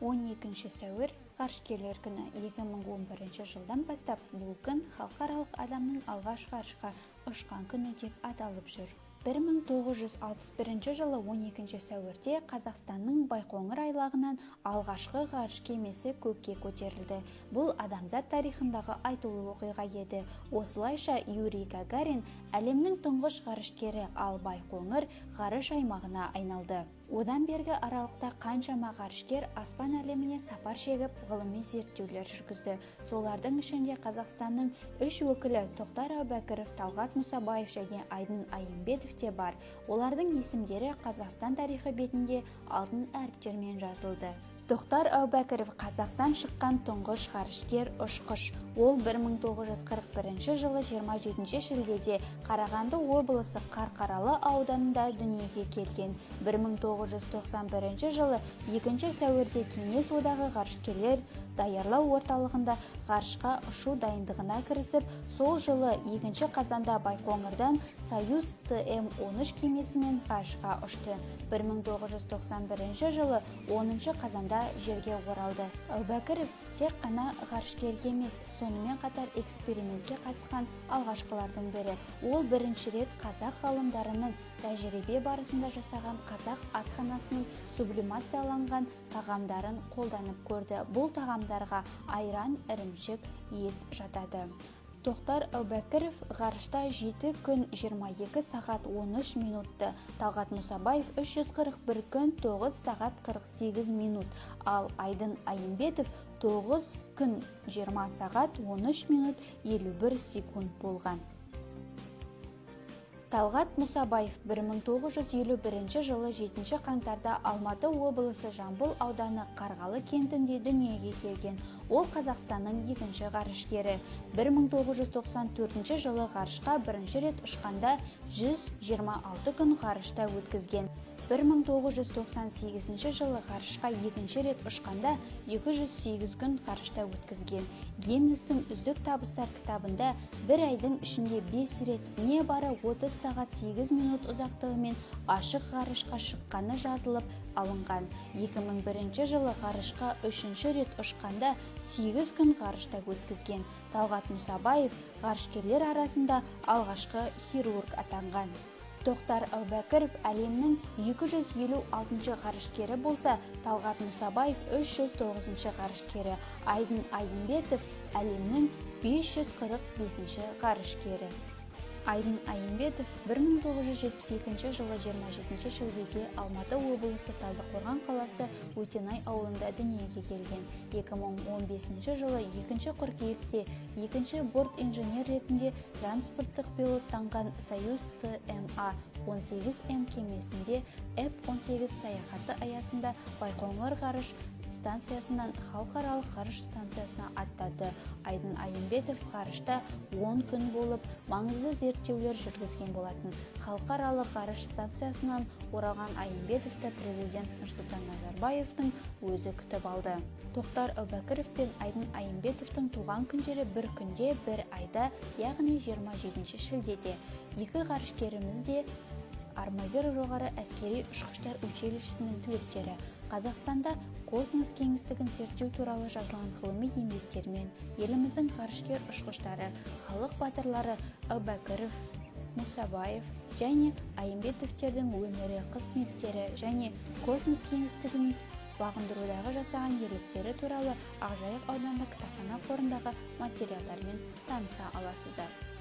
12 сәуір – Ғарышкерлер күні. 2011 жылдан бастап бұл күн халықаралық адамның алғаш ғарышқа ұшқан күні деп аталып жүр. 1961 жылы 12 сәуірде Қазақстанның Байқоңыр айлағынан алғашқы ғарыш кемесі көкке көтерілді. Бұл адамзат тарихындағы айтулы оқиға еді. Осылайша, Юрий Гагарин әлемнің тұңғыш ғарышкері, ал Байқоңыр ғарыш аймағына айналды. Одан бергі аралықта қаншама ғарышкер аспан әлеміне сапар шегіп, ғылыми зерттеулер жүргізді. Солардың ішінде Қазақстанның үш өкілі – Тоқтар Әубәкіров, Талғат Мұсабаев және Айдын Айымбетов те бар. Олардың есімдері Қазақстан тарихы бетінде алтын әріптермен жазылды. Тоқтар Әубәкіров – қазақтан шыққан тұңғыш ғарышкер ұшқыш. Ол 1941 жылы 27 шілдеде Қарағанды облысы Қарқаралы ауданында дүниеге келген. 1991 жылы 2 сәуірде Кеңес Одағы ғарышкерлер даярлау орталығында ғарышқа ұшу дайындығына кірісіп, сол жылы 2 қазанда Байқоңырдан Союз ТМ-13 кемесімен ғарышқа ұшты. 1991 жылы 10 қазанда жерге оралды. Әубәкіров тек қана ғарышкер емес, сонымен қатар экспериментке қатысқан алғашқылардың бірі. Ол бірінші рет қазақ ғалымдарының тәжірибе барысында жасаған қазақ асханасының сублимацияланған тағамдарын қолданып көрді. Бұл тағамдарға айран, ірімшік, ет жатады. Тоқтар Әубәкіров ғарышта 7 күн 22 сағат 13 минутты, Талғат Мұсабаев 341 күн 9 сағат 48 минут, ал Айдын Айымбетов 9 күн 20 сағат 13 минут 51 секунд болған. Талғат Мұсабаев 1951 жылы 7 қаңтарда Алматы облысы Жамбыл ауданы Қарғалы кентінде дүниеге келген. Ол Қазақстанның екінші ғарышкері. 1994 жылы ғарышқа бірінші рет ұшқанда 126 күн ғарышта өткізген. 1998 жылы ғарышқа екінші рет ұшқанда 208 күн ғарышта өткізген. Гиннестің үздік табыстар кітабында бір айдың ішінде 5 рет небары 30 сағат 8 минут ұзақтығымен ашық ғарышқа шыққаны жазылып алынған. 2001 жылы ғарышқа үшінші рет ұшқанда 8 күн ғарышта өткізген. Талғат Мұсабаев ғарышкерлер арасында алғашқы хирург атанған. Тоқтар Әубәкіров әлемнің 256 ғарышкері болса, Талғат Мұсабаев 309 ғарышкері, Айдын Айымбетов әлемнің 545 ғарышкері. Айдын Айымбетов 1972 жылы 27 шілдеде Алматы облысы Талдықорған қаласы Өтенай ауылында дүниеге келген. 2015 жылы 2 қыркүйекте екінші борт инженер ретінде транспорттық пилоттанған Союз ТМА 18М кемесінде ЭП-18 саяхаты аясында Байқоңыр ғарыш станциясынан Халықаралық ғарыш станциясына аттады. Айдын Айымбетов ғарышта 10 күн болып, маңызды зерттеулер жүргізген болатын. Халықаралық ғарыш станциясынан оралған Айымбетовті президент Нұрсұлтан Назарбаевтың өзі күтіп алды. Тоқтар Әубәкіров пен Айдын Айымбетовтің туған күндері бір күнде, бір айда, яғни 27 шілдеде. Екі ғарышкеріміз де Армавир жоғары әскери ұшқыштар училищесінің түлектері. Қазақстанда космос кеңістігін зерттеу туралы жазылған ғылыми еңбектермен еліміздің ғарышкер ұшқыштары, халық батырлары Әубәкіров, Мұсабаев және Айымбетовтердің өмірі, қызметтері және космос кеңістігін бағындырудағы жасаған ерліктері туралы Ақжайық аудандық кітапхана қорындағы материалдармен таныса аласыздар.